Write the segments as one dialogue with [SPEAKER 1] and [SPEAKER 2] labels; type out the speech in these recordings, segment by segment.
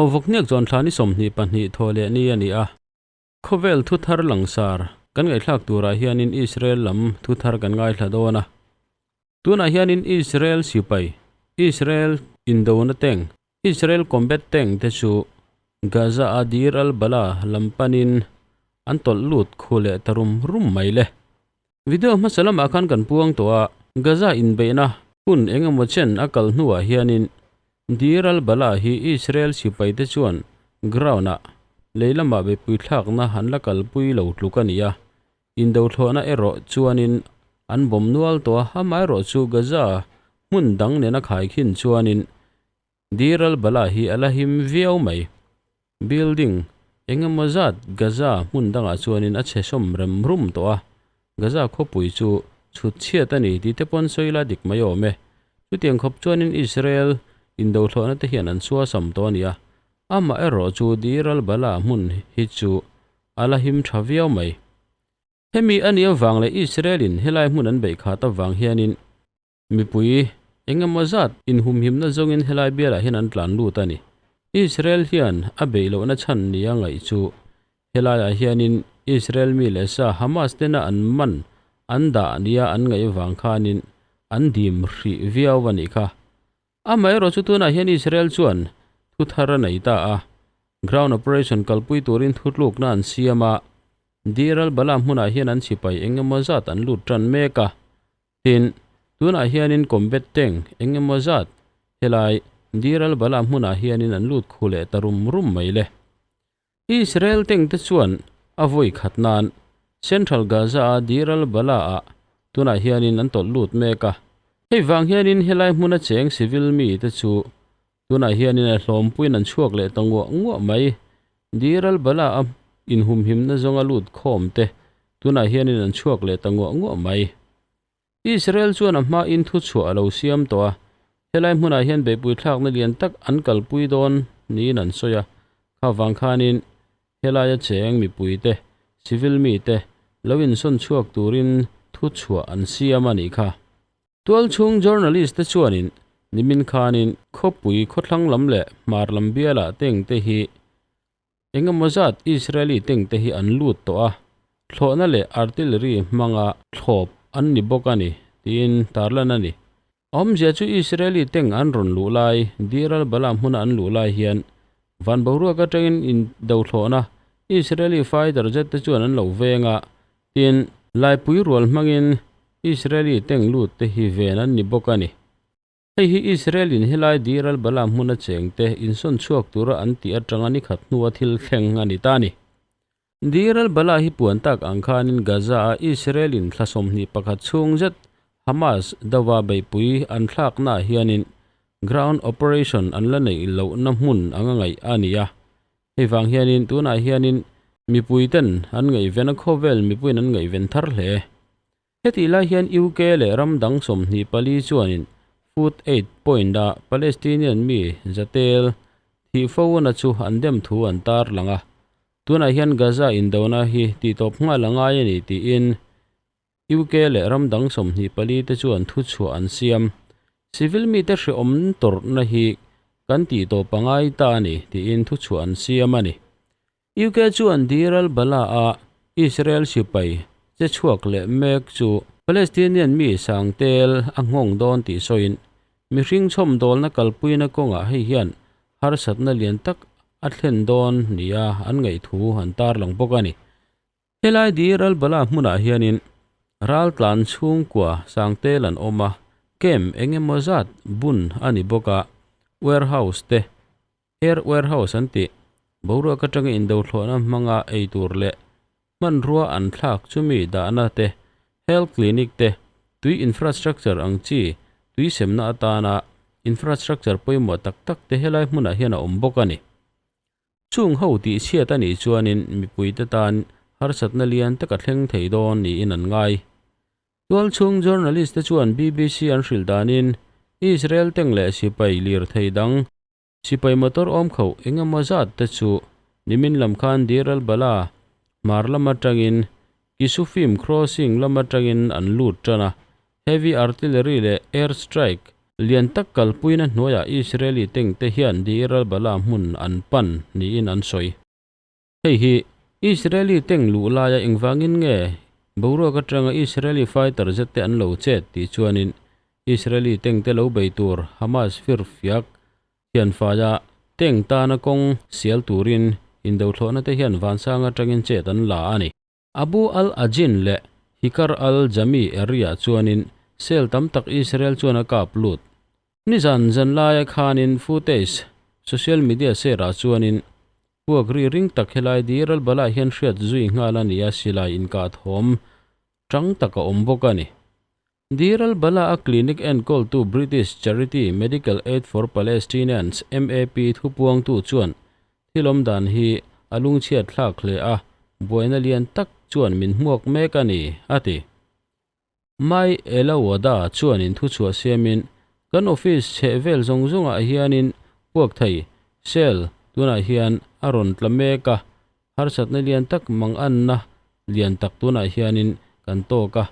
[SPEAKER 1] Aw vawkniak chuan thla ni 22 thaw leh ni a ni a. Khawvel thu thar langsar kan ngaihthlak turah hianin Israel lam thu thar kan ngaithla dawn a. Tunah hianin Israel sipai, Israel indona tank, Israel combat tank te chu Gaza a Deir al-Balah lam panin an tawlh lut khu leh ta rum rum mai le. Video hmasa lamah khan kan puang tawh a, Gaza inbeihna hun eng emaw chen a kal hnuah hianin Deir al-Balah hi Israel sipaite chuan ground-ah lei lamah beihpui thlakna an la kalpui lo tluk a ni a, indothlawhna erawh chuanin an bawm nual tawh a, amaherawh chu Gaza hmun dang nena khaikhin chuanin Deir al-Balah hi a la him viau mai. Building eng emaw zat Gaza hmun dangah chuanin a chhe sawm rem rum tawh a, Gaza khawpui chu chhut chhiat a ni tih te pawn sawi la dik mai awm e. Chutiang khawp chuanin Israel indothlawhna te hian an suasam tawh a ni a, amah erawh chu Deir al-Balah hmun hi chu a la him tha viau mai. Hemi a nih avang leh Israel-in helai hmun an beih khat avang hianin Mipui eng emaw zat inhumhimna zawngin helai bialah hian an tlan lut a ni. Israel hian a beih lohna chhan nia ngaih chu helaiah hianin Israel mi leh sa Hamas tena an man an dah nia an ngaih vang khanin an dim hrih viau a nih kha. Amaherawh chu tunah hian Israel chuan thu thar a nei ta a, ground operation kalpui turin thutlukna an siam a, Deir al-Balah hmunah hian an sipai eng emaw zat an lut tan mek a. Tin, tunah hianin combat tank eng emaw zat helai Deir al-Balah hmunah hianin an lut khu leh ta rum rum mai le. Israel tank te chuan a vawi khat nan Central Gaza a Deir al-Balah ah tunah hianin an tawlh lut mek a. Hei vang hianin helai hmuna cheng civil mi te chu tunah hianin a hlawmpuiin an chhuak leh ta nguah nguah mai. Deir al-Balah a inhumhimna zawnga lut khawm te tunah hianin an chhuak leh ta nguah nguah mai. Israel chuan a hmain thuchhuah a lo siam tawh a, helai hmunah hian beihpui thlakna lian tak an kalpui dawn niin an sawi a, kha vang khanin helaia cheng mipuite, civil mite, lo insawn chhuak turin thuchhuah an siam a nih kha. Tualchhung journalist te chuanin nimin khanin khawpui khawthlang lam leh hmar lam bialah tengte hi Engemaw zat Israeli tank te hi an lut tawh a, thlawhna leh artillery hmanga thlawp an ni bawk a ni, tiin tarlan a ni. Awmzia chu Israeli tank an rawn luh lai, Deir al-Balah hmuna an luh lai hian van boruak atangin indothlawhna Israeli fighter jet te chuan an lo veng a, tin, laipui rual hmangin Israeli tank lut te hi ven an ni bawk a ni. Hei hi Israel-in helai Deir al-Balah hmuna chengte insawn chhuak tura an tih atanga ni khat hnua thil thleng a ni ta a ni. Deir al-Balah hi puan tak ang khanin Gaza-a Israel-in thla 21 chhung zet Hamas dova beihpui an thlaknaah hianin ground operation an la neih lohna hmun anga ngaih a ni a. Hei vang hianin tunah hianin mipuiten an ngaihven a, khawvel mipuiin an ngaihven thar hle. Hetih lai hian UK leh ram dang 24 chuanin Food Aid Point-a Palestinian mi zatel thih fo-na chu an dem thu an tar lang a. Tunah hian Gaza indona hi tihtawp nghal a ngai a ni tiin UK leh ram dang 24 te chuan thuchhuah an siam. Civil mite hrehawm tawrhna hi kan tihtawp a ngai ta a ni tiin thuchhuah an siam a ni. UK chuan Deir al-Balah-a Israel sipai che chhuak leh mek chu Palestinian mi sangtel a nghawng dawn tih sawiin, mihring chhawmdawlna kalpuina kawngah hei hian harsatna lian tak a thlen dawn nia an ngaih thu an tarlang bawk a ni. Helai Deir al-Balah hmunah hianin raltlan chhungkua sangtel an awm a, camp eng emaw zat bun a ni bawk a, warehouse te Air warehouse an tih boruak atanga indothlawhna hmanga ei tur leh hmanrua an thlak chumi dahna te, health clinic te, tui infrastructure ang chi tui semna atana infrastructure pawimawh tak tak te helai hmunah hian a awm bawk a ni. Chung ho tih chhiat a nih chuanin mipuite tan harsatna lian tak a thleng thei dawn niin an ngai. Tualchhung journalist te chuan BBC an hrilh danin Israel tank leh sipai lirthei dang Sipai motor awm khauh eng emaw zat te chu nimin lam khan Deir al-Balah hmar lam atangin Kisufim crossing lam atangin an lut tan a, heavy artillery leh air strike Lian tak kalpuina hnuaiah Israeli tank te hian Deir al-Balah hmun an pan niin an sawi. Hei hi Israeli tank luh laia engvangin nge boruak atanga Israeli fighter jet te an lo chet tih chuanin Israeli tank te lo bei tur Hamas firfiak thianfaia tank tana kawng sial turin indothlawhna te hian vansang atangin chet an la a ni. Abu al-Ajin leh Hikar al-Jami area chuanin cell tam tak Israel chuan a kap lut. Nizan zan laia khanin footage social media share ah chuanin puak ri ring tak helai Deir al-Balah hian hriat zui nghal a ni a, silai inkah thawm tang tak a awm bawk a ni. Deir al-Balah a clinic enkawltu British charity Medical Aid for Palestinians, MAP, thupuangtu chuan thil awm dan hi a lungchhiat thlak hle a, buaina lian tak chuan min hmuak mek a ni, a ti. Mai Elawada chuanin thuchhuah siamin, Kan office chheh vel zawng zawngah hianin puak thei, cell, tunah hian a rawn tla mek a, Harsatna lian tak manganna lian tak tunah hianin kan tawk a,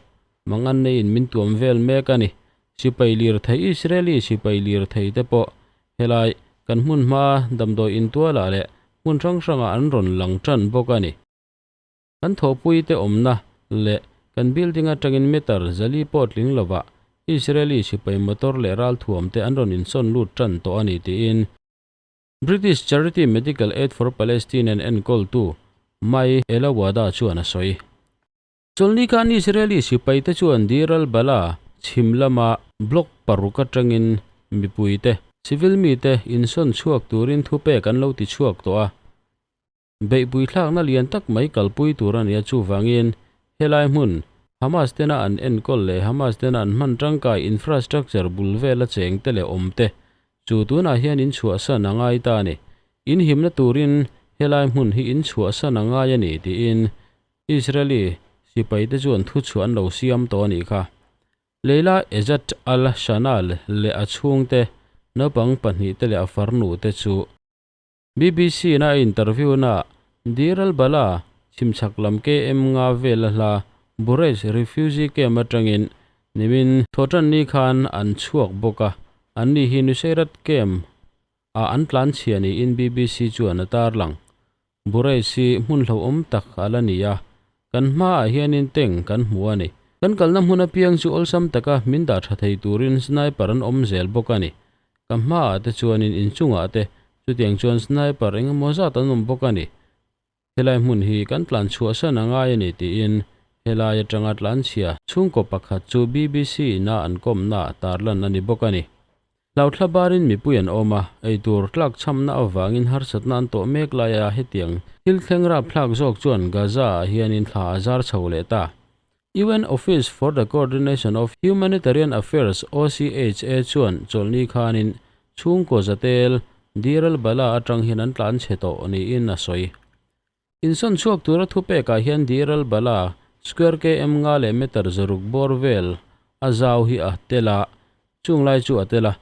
[SPEAKER 1] manganna in min tuam vel mek a ni. Sipai lirthei Israeli sipai lirthei te pawh helai kan hmun hma damdawi intualah leh hmun hrang hrangah an rawn lang tan bawk a ni. Kan thawhpui te awmna leh kan building atangin meter zali pawh tling lovah Israeli sipai motor leh ralthuam te an rawn insawn lut tan tawh a ni tiin British charity Medical Aid for Palestinian enkawltu Mai Elawada chuan a sawi. Chawlhni khan Israeli sipaite chuan Deir al-Balah chhim lama block paruk atangin mipuite, civil mite insawn chhuak turin thupek an lo ti chhuak tawh a. Beihpui thlakna lian tak mai kalpui tur a nia chuvangin helai hmun Hamas tena an enkawl leh Hamas tena an hman tangkai infrastructure bul vela cheng te leh awm te chu tunah hian in chhuahsan a ngai ta a ni. In himna turin helai hmun hi in chhuahsan a ngai a ni tiin Israeli sipai te chuan thuchhuah an lo siam tawh a nih kha. Leila Ezzat al-Shanal leh a chhungte naupang pahnihte leh a farnu te chu BBC na a interview na Deir al-Balah chhimchhak lam KM nga vela hla Bureij refugee camp atangin nimin thawhtanni khan an chhuak bawk a, anni hi Nuseirat camp ah an tlanchhia niin BBC chuan a tarlang. Bureij hi hmun hlauhawm tak a la ni a, kan hmaah hianin tank kan hmu a ni. Kan kalna hmun apiang chu awlsam taka min dah tha thei turin sniper an awm zel bawk a ni. Ka hmaah te chuanin inchungah te chutiang chuan sniper eng emaw zat an awm bawk a ni. Helai hmun hi kan tlan chhuahsan a ngai a ni tiin helai atanga tlanchhia chhungkaw pakhat chu BBC ina an kawmna tarlan a ni bawk a ni. Hlauthla barin mipui an awm a, eitur tlak chhamna avangin harsatna an tawh mek laia hetiang thil thleng rapthlak zawk chuan Gaza-ah hianin thla a zar chho leh ta. UN Office for the Coordination of Humanitarian Affairs, OCHA, chuan chawlhni khanin chhungkaw zatel Deir al-Balah atang hian an tlan chhe tawh niin a sawi. Insawn chhuak tura thupekah hian Deir al-Balah square km nga leh meter zaruk bawr vel a zau hi a tel a, chung lai chu a tel a,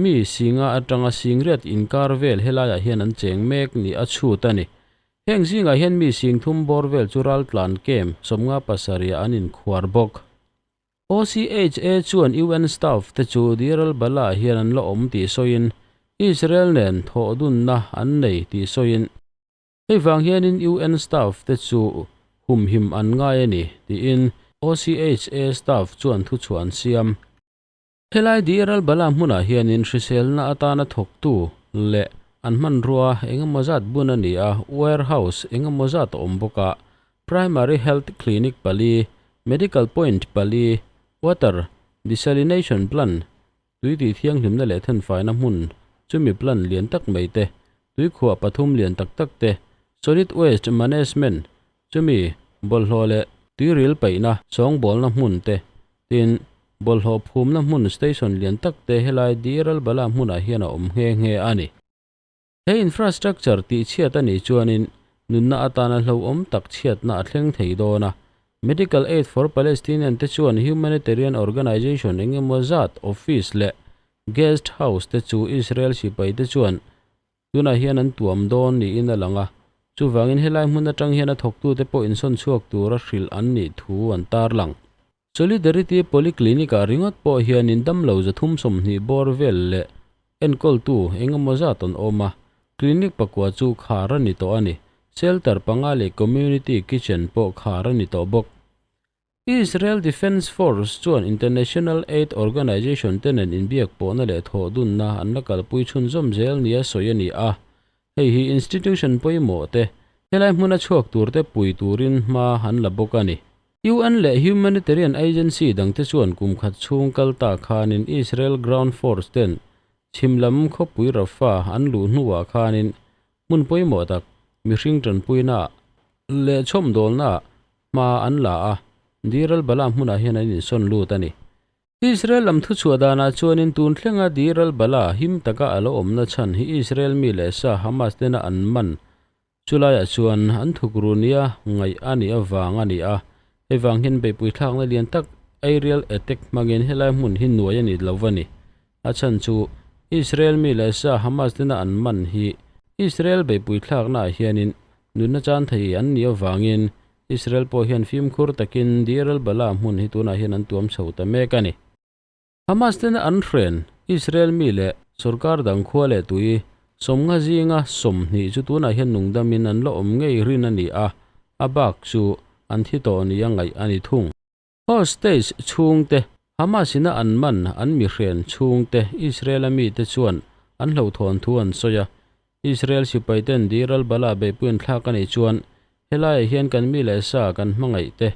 [SPEAKER 1] mi singa atanga singriat inkar vel helaiah hian an cheng mek ni a chhut a ni. Heng zingah hian mi sing thum bawr vel chu raltlan camp 57 ah an inkhuar bawk. OCHA chuan UN staff te chu Deir al-Balah hian an la awm tih sawiin Israel nen thawhdunna an nei tih sawiin, Hei vang hianin UN staff te chu humhim an ngai a ni, tiin OCHA staff chuan thuchhuah an siam. Helai Deir al-Balah hmunah hianin hriselna atana thawktu leh an hmanrua engemaw zat bun a ni a, warehouse engemaw zat a awm bawk a, Primary Health Clinic pali, Medical Point pali, Water Desalination Plant Tui tih thianghlimna leh thenfaina hmun chumi plan lian tak mai te, tuikhuah pathum lian tak tak te, solid waste management chumi bawlhhlawh leh tuiril paihna sawngbawlna hmun te, tin, bawlhhlawh phumna hmun station lian tak te helai Deir al-Balah hmunah hian a awm nghe nghe a ni. He infrastructure tih chhiat a nih chuanin nunna atana hlauhawm tak chhiatna a thleng thei dawn a. Medical Aid for Palestinian te chuan humanitarian organization eng emaw zat office leh guest house te chu Israel sipai te chuan tunah hian an tuam dawn niin a lang a. Chuvangin helai hmun atang hian a thawktute pawh insawn chhuak tura hrilh an nih thu an tarlang. Solidarity Polyclinic-ah ringawt pawh hianin damlo 320 bawr vel leh enkawltu engemaw zat an awm a, clinic pakua chu khar a ni tawh a ni. Shelter panga leh community kitchen pawh khar a ni tawh bawk. Israel Defense Force chuan international aid organization te nen inbiak pawhna leh thawh dunna an la kalpui chhunzawm zel nia sawi a ni a. Hei hi institution pawimawh te, helai hmuna chhuak tur te pui turin hma an la bawk a ni. UN leh humanitarian agency dangte chuan kum khat chhung kal ta khanin Israel Ground Force ten chhim lam khawpui Rafah an luh hnuah khanin hmun pawimawh tak mihring tanpuina leh chhawmdawlna hma an la a, Deir al-Balah hmunah hian an insawn lut a ni. Israel lam thuchhuah danah chuanin tun thlenga Deir al-Balah him taka a lo awmna chhan hi Israel mi leh sa Hamas tena an man chulaiah chuan an thukru nia ngaih a nih avang a ni a, hei vang hian beihpui thlakna lian tak aerial attack hmangin helai hmun hi nuai a ni lo va ni. A chhan chu Israel mi leh sa Hamas tena an man hi Israel beihpui thlaknaah hianin Nunna chan thei an nih avangin Israel pawh hian fimkhur takin Deir al-Balah hmun hi tunah hian an tuam chho ta mek a ni. Hamas tena an hren Israel mi leh sorkar dang khua leh tui sawmnga zinga 20 chu tunah hian nungdamin an la awm ngei rin a ni a, a bak chu an thi tawh nia ngaih a ni thung. Hostage chhungte, Hamas ina an man an mihren chhungte Israel-a mite chuan an hlauhthawn thu an sawi a. Israel sipaiten Deir al-Balah beihpuiin thlak a nih chuan helaiah hian kan mi leh sa kan hmangaih te,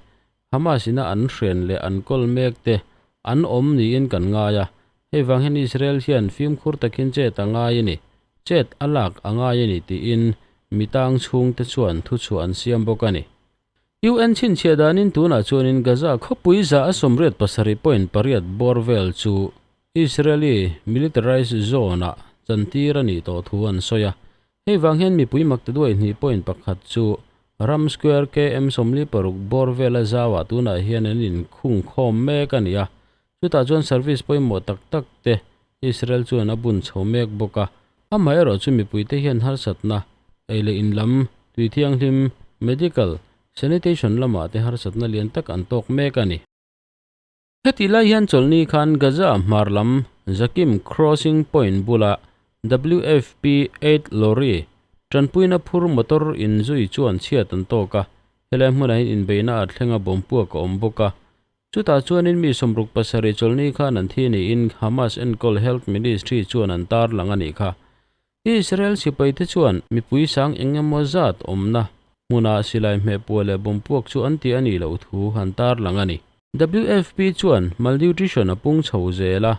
[SPEAKER 1] Hamas ina an hren leh an kawl mek te an awm niin kan ngai a. Hei vang hian Israel hian fimkhur takin chet a ngai a ni, chet a lak a ngai a ni tiin mitang chhungte chuan thuchhuah an siam bawk a ni. UN chhinchhiah danin tunah chuanin Gaza khawpui za a 87.8 bawr vel chu Israeli militarized zone-ah chantir a nih tawh thu an sawi a. Hei vang hian mipui makta duai hnih point pakhat chu ram square km 46 bawr vela zauah tunah hian an inkhung khawm mek a ni a. Chutah chuan service pawimawh tak tak te Israel chuan a bun chho mek bawk a. Amaherawh chu mipuite hian harsatna, ei leh in lam, tui thianghlim, medical, sanitation lamah te harsatna lian tak an tawk mek a ni. Heti lai hian chawlhni khan Gaza hmar lam Zakim Crossing Point bula WFP aid lorry tanpuina phur motor inzui chuan chhiat an tawk a, helai hmunah hian inbeihna a thleng a bawmpuak a awm bawk a. Chutah chuanin mi 67 chawlhni khan an thi niin Hamas enkawl Health Ministry chuan an tarlang a nih kha. Israel sipaite chuan mipui sang eng emaw zat awmna hmunah silai hmehpuah leh bawmpuak chu an ti a nih loh thu an tarlang a ni. WFP chuan malnutrition a pung chho zel a,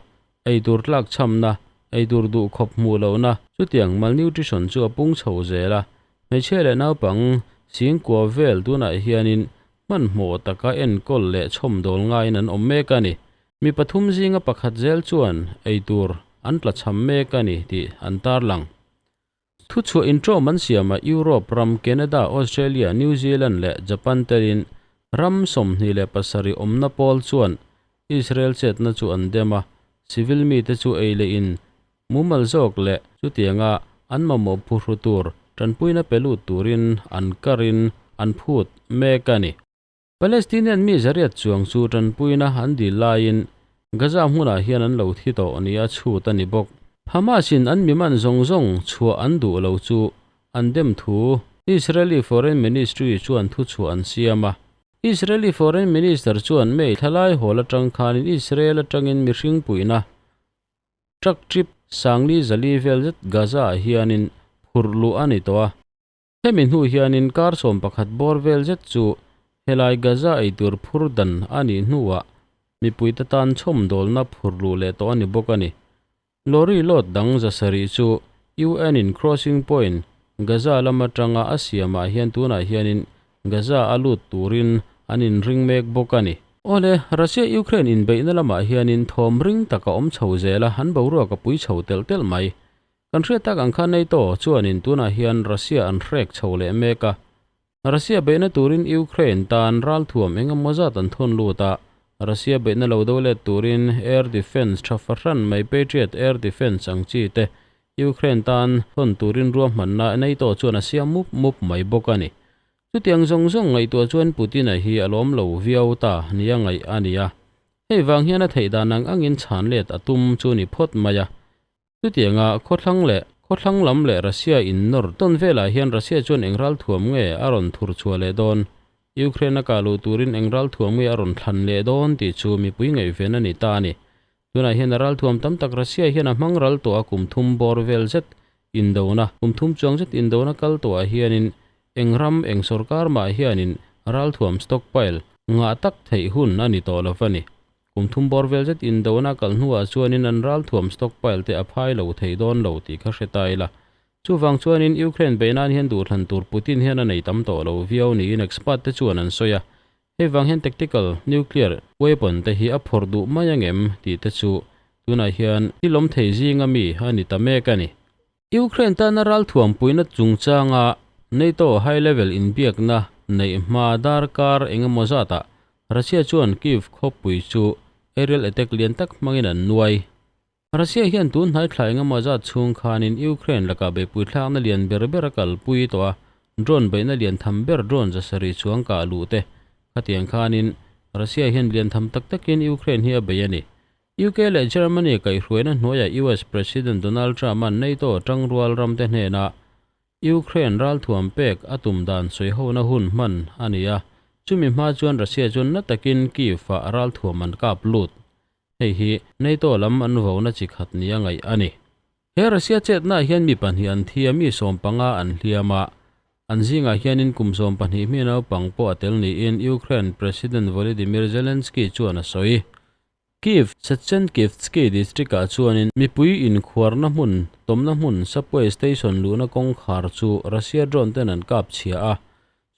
[SPEAKER 1] eitur tlak chhamna, eitur duh khawp hmuh lohna chutiang malnutrition chu a pung chho zel a, hmeichhia leh naupang singkua vel tunah hianin Hmanhmawh taka enkawl leh chhawmdawl ngaiin an awm mek a ni. Mi pathum zinga pakhat zel chuan eitur an tlachham mek a ni tih an tarlang. Thuchhuah intawm an siamah Europe ram, Canada, Australia, New Zealand leh Japan telin ram 27 awmna pawl chuan Israel chetna chu an dem a, civil mite chu ei leh in mumal zawk leh chutianga an mamawh phuhru tur tanpuina pe lut turin an karin an phut mek a ni. Palestinian mi zariat chuang chu tanpuina an dil laiin Gaza hmunah hian an lo thi tawh nia chhut a ni bawk. Hamas-in an mi man zawng zawng chhuah an duh lo chu an dem thu Israeli Foreign Ministry chuan thuchhuah an siam a. Israeli Foreign Minister chuan May thlalai hawl atang khanin Israel atangin mihring puihna Truck trip sangli zali vel zet Gaza ah hianin phurh luh a ni tawh a. Hemi hnu hianin kar 11 bawr vel zet chu helai Gaza eitur phur dan a nih hnuah mipuite tan chhawmdawlna phurh luh leh tawh a ni bawk a ni. Lorry load dang 700 chu UN in crossing point Gaza lam atanga a siamah hian tunah hianin Gaza a lut turin an inring mek bawk a ni. Awle, Russia-Ukraine inbeihna lamah hianin thawm ring tak a awm chho zel a, an boruak a pui chho telh telh mai. Kan hriat tak ang khan NATO chuanin tunah hian Russia an hrek chho leh mek a. Russia beihna turin Ukraine tan ralthuam eng emaw zat an thawn lut a, Russia beihna lo do let turin air defence tha fahran mai Patriot air defence ang chi te Ukraine tan thawn turin ruahmanna NATO chuan a siam mup mup mai bawk a ni. Chutiang zawng zawng ngaihtuah chuan Putin-a hi a lawm lo viau ta nia ngaih a ni a. Hei vang hian a theih dan ang angin chhan let a tum chu ni phawt mai a. Chutianga khawthlang leh khawthlang lam leh Russia in nawr tawn velah hian Russia chuan eng ral thuam nge a rawn thur chhuah leh dawn? Ukraine a kah luh turin eng ral thuam nge a rawn thlan leh dawn tih chu mipui ngaihven a ni ta a ni. Tunah hian a ralthuam tam tak Russia hian a hmang ral tawh a, kum thum bawr vel zet indona, kum thum chuang zet indona kal tawhah hianin eng ram, eng sorkar mah hianin ralthuam stockpile ngah tak theih hun a ni tawh lo va ni. Kum thum bawr vel zet indona kal hnuah chuanin an ralthuam stockpile te a phai lo thei dawn lo tih kha hre ta ila. Chuvang chuanin Ukraine beih nan hian duhthlan tur Putin hian a nei tam tawh lo viau niin expert te chuan an sawi a. Hei vang hian tactical nuclear weapon te hi a phawrh duh mai angem tih te chu tunah hian thil awm thei zinga mi a ni ta mek a ni. Ukraine tana ralthuampuina chungchanga NATO high level inbiakna neih hma darkar engemaw zatah Russia chuan Kyiv khawpui chu aerial attack lian tak hmangin an nuai. Russia hian tun hnai thla engemaw zat chhung khanin Ukraine lakah beihpui thlakna lian ber ber a kalpui tawh a, drone beihna lian tham ber drone 7 chuang kah luh te khatiang khanin Russia hian lian tham tak takin Ukraine hi a bei a ni. UK leh Germany kaihhruaina hnuaiah US President Donald Trump-a'n NATO tangrual ramte hnenah Ukraine ralthuam pek a tum dan sawihona hun hman a ni a, chumi hma chuan Russia chuan na takin Kyiv-ah ralthuam an kap lut. Hei hi NATO lam an vona chi khat nia ngaih a ni. He Russia chetnaah hian mi pahnih an thi a, mi 15 an hliam a. An zingah hianin kum 12 mi naupang pawh a tel niin Ukraine President Volodymyr Zelensky chuan a sawi. Kyiv, Shevchenkivskyi district-ah chuanin mipui inkhuarna hmun, tawmna hmun, subway station luhna kawngkhar chu Russia drone ten an kap chhia a.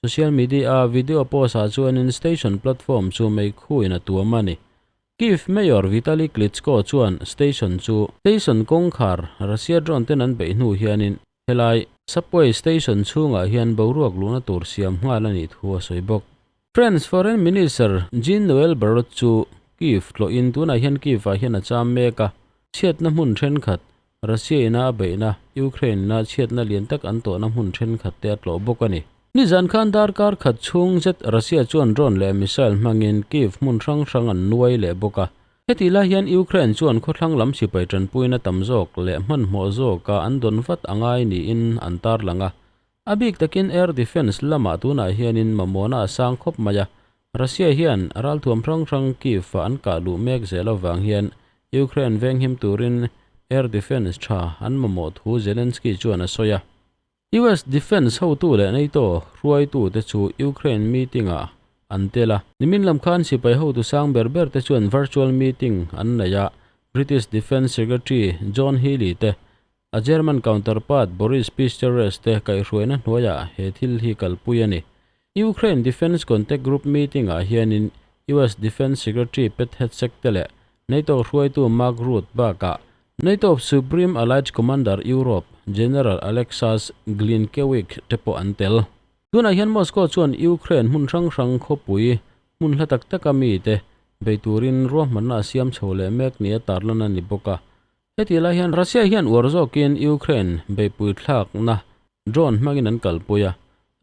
[SPEAKER 1] Social media-a video post-ah chuanin station platform chu meikhuin a tuam a ni. Kyiv Mayor Vitali Klitschko chuan station chu station kawngkhar Russia drone ten an beih hnu hianin helai subway station chhungah hian boruak luhna tur siam nghal a nih thu a sawi bawk. France Foreign Minister Jean-Noel Barrot chu Kyiv tlawhin tunah hian Kyiv-ah hian a cham mek a, chhiatna hmun thenkhat Russia ina a beihna, Ukraine ina chhiatna lian tak an tawhna hmun thenkhat te a tlawh bawk a ni. Nizan khan darkar khat chhung zet Russia chuan drone leh missile hmangin Kyiv hmun hrang hrang an nuai leh bawk a. Hetih lai hian Ukraine chuan khawthlang lam sipai tanpuina tam zawk leh hmanhmawh zawka an dawn vat a ngai niin an tarlang a. A bik takin air defence lamah tunah hianin mamawhna a sang khawp mai a, Russia hian ralthuam hrang hrang Kyiv-ah an kah luh mek zel avang hian Ukraine venghim turin air defence tha an mamawh thu Zelensky chuan a sawi a. US defence hotu leh NATO hruaitute chu Ukraine meeting-ah an tel a. Nimin lam khan sipai hotu sang ber ber te chuan virtual meeting an nei a, British Defence Secretary John Healey te A German counterpart Boris Pistorius te kaihhruaina hnuaiah he thil hi kalpui a ni. Ukraine Defence Contact Group meeting-ah hianin US Defence Secretary Pete Hegseth te leh NATO hruaitu Mark Rutte bakah NATO Supreme Allied Commander Europe General Alexus Grynkewich te pawh an tel. Tunah hian Moscow chuan Ukraine hmun hrang hrang khawpui hmun hla tak taka mite bei turin ruahmanna a siam chho leh mek nia tarlan a ni bawk a. Heti lai hian Russia hian uar zawkin Ukraine beihpui thlakna drone hmangin an kalpui a.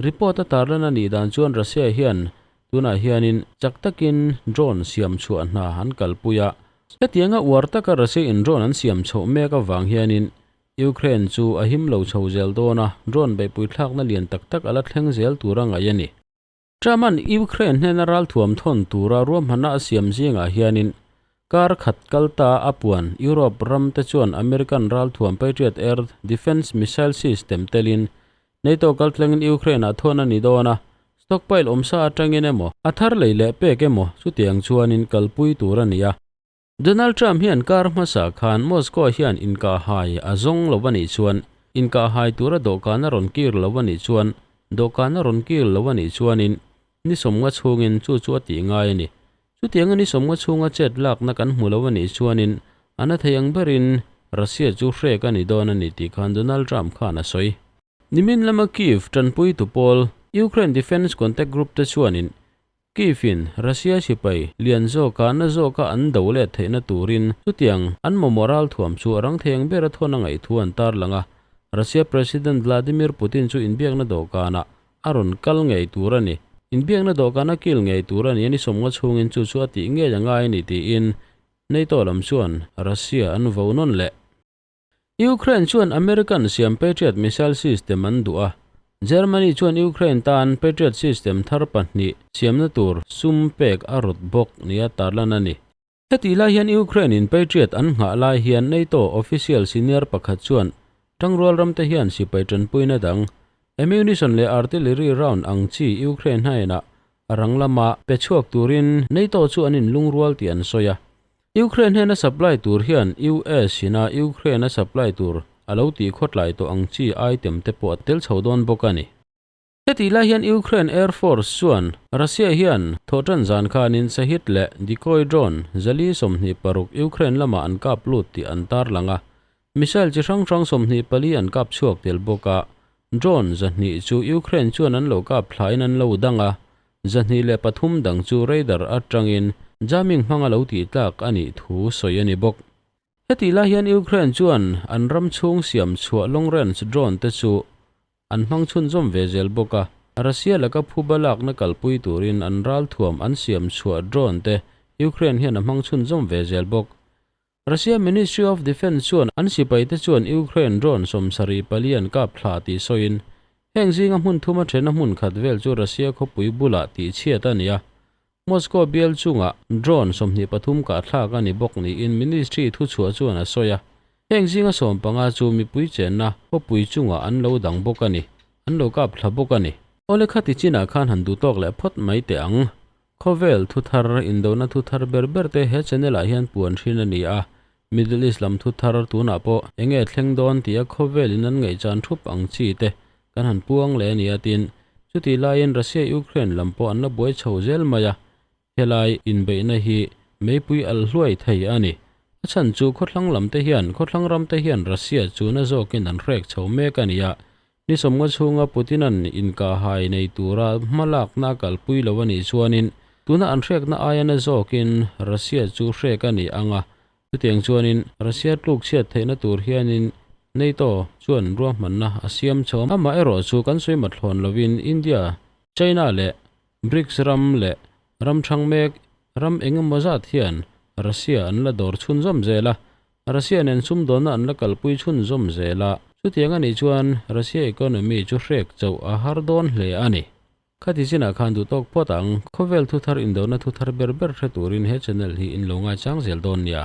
[SPEAKER 1] Report a tarlan a nih dan chuan Russia hian tunah hianin chak takin drone siam chhuah hna an kalpui a. Hetianga uar taka Russia in drone an siam chhoh mek avang hianin Ukraine chu a him lo chho zel dawn a, drone beihpui thlakna lian tak tak a la thleng zel tur a ngaih a ni. Truman Ukraine hnena ralthuam thawn tura ruahmanna a siam zingah hianin kar khat kal ta a puan Europe ram te chuan American ralthuam Patriot Air Defense Missile System telin NATO kaltlengin Ukraine-ah thawn a ni dawn a, stockpile awmsa atangin emaw, a thar lei leh pek emaw chutiang chuanin kalpui tur a ni a. Donald Trump hian kar hmasa khan Moscow hian inkahhai a zawng lo a nih chuan, inkahhai tura dawhkan a rawn kir lo a nih chuan, dawhkan a rawn kir lo a nih chuanin ni sawmnga chhungin chu chu a tih ngai a ni. Chutianga ni sawmnga chhunga chet lakna kan hmu lo a nih chuanin a na thei ang berin Russia chu hrek a ni dawn a ni tih khan Donald Trump khan a sawi. Nimin lama Kyiv tanpuitu pawl Ukraine Defense Contact Group te chuanin Kyiv-in Russia sipai lian zawka na zawka an do let theihna turin chutiang an mamawh ralthuam chu a rang thei ang bera thawn a ngaih thu an tarlang a. Russia President Vladimir Putin chu inbiakna dawhkanah a rawn kal ngei tur a ni. Inbiakna dawhkan a kil ngei tur a ni a, ni 50 chhungin chu chu a tih ngei a ngai a ni tiin NATO lam chuan Russia an vo nawn leh. Ukraine chuan American siam Patriot missile system an duh a, Germany chuan Ukraine tan Patriot system thar pahnih siamna tur sum pek a rawt bawk nia tarlan a ni. Hetih lai hian Ukraine in Patriot an nghah lai hian NATO official senior pakhat chuan tangrual ramte hian sipai tanpuina dang, ammunition leh artillery round ang chi Ukraine hnenah a rang lama pe chhuak turin NATO chu an inlungrual tih an sawi a. Ukraine hnena supply tur hian US ina Ukraine a supply tur a lo tih khawtlai tawh ang chi item te pawh a tel chho dawn bawk a ni. Hetih lai hian Ukraine Air Force chuan Russia hian thawhtan zan khanin Shahed leh decoy drone 426 Ukraine lamah an kap lut tih an tarlang a, missile chi hrang hrang 24 an kap chhuak tel bawk a, drone 200 chu Ukraine chuan an lo kap thlain an lo dang a, 203 dang chu radar atangin jamming hmanga lo tih tlak a nih thu sawi a ni bawk. Hetih lai hian Ukraine chuan an ram chhung siam chhuah long range drone te chu an hmang chhunzawm ve zel bawk a, Russia laka phuba lakna kalpui turin an ral thuam an siam chhuah drone te Ukraine hian a hmang chhunzawm ve zel bawk. Russia Ministry of Defence chuan an sipai te chuan Ukraine drone 74 an kap thla tih sawiin heng zinga hmun thuma thena hmun khat vel chu Russia khawpui bulah tih chhiat a ni a. Moscow bial chunga drone 23 ka thlak a ni bawk niin ministry thu chhuah chuan a sawi a. Heng zinga 15 chu mipui chenna khawpui chunga an lo dang bawk a ni, an lo kap thla bawk a ni. Awle khati chinah khan han duh tawk leh phawt mai teh ang. Khawvel thu thar, indona thu thar ber ber te he channel ah hian puan hrin a ni a. Middle East lam thu thar tunah pawh enge thleng dawn tia khawvel in an ngaih chan thup ang chi te kan han puang leh a ni a tin. Chuti laiin Russia Ukraine lam pawh an la buai chho zel mai a, helai inbeihna hi meipui al hluai thei a ni. A chhan chu khawthlang lam te hian khawthlang ram te hian Russia chu na zawkin an hrek chho mek a ni a, ni 50 chhunga Putinan inkahhai nei tura hmalakna a kalpui lo a nih chuanin tuna an hrekna aia na zawkin Russia chu hrek a ni ang a, chutiang chuanin Russia tluk chhiat theihna tur hianin NATO chuan ruahmanna a siam chho. Amah erawh chu kan sawi mathlawn lovin India, China leh BRICS ram leh ram thang mek ram engemaw zat hian Russia an la dawr chhunzawm zel a, Russia nen sumdawnna an la kalpui chhunzawm zel a, chutiang a nih chuan Russia economy chu hrek chauh a har dawn hle a ni. Khati chinah khan duh tawk phawt ang, khawvel thu thar indona thu thar ber ber hre turin he channel hi in lo ngaichang zel dawn nia.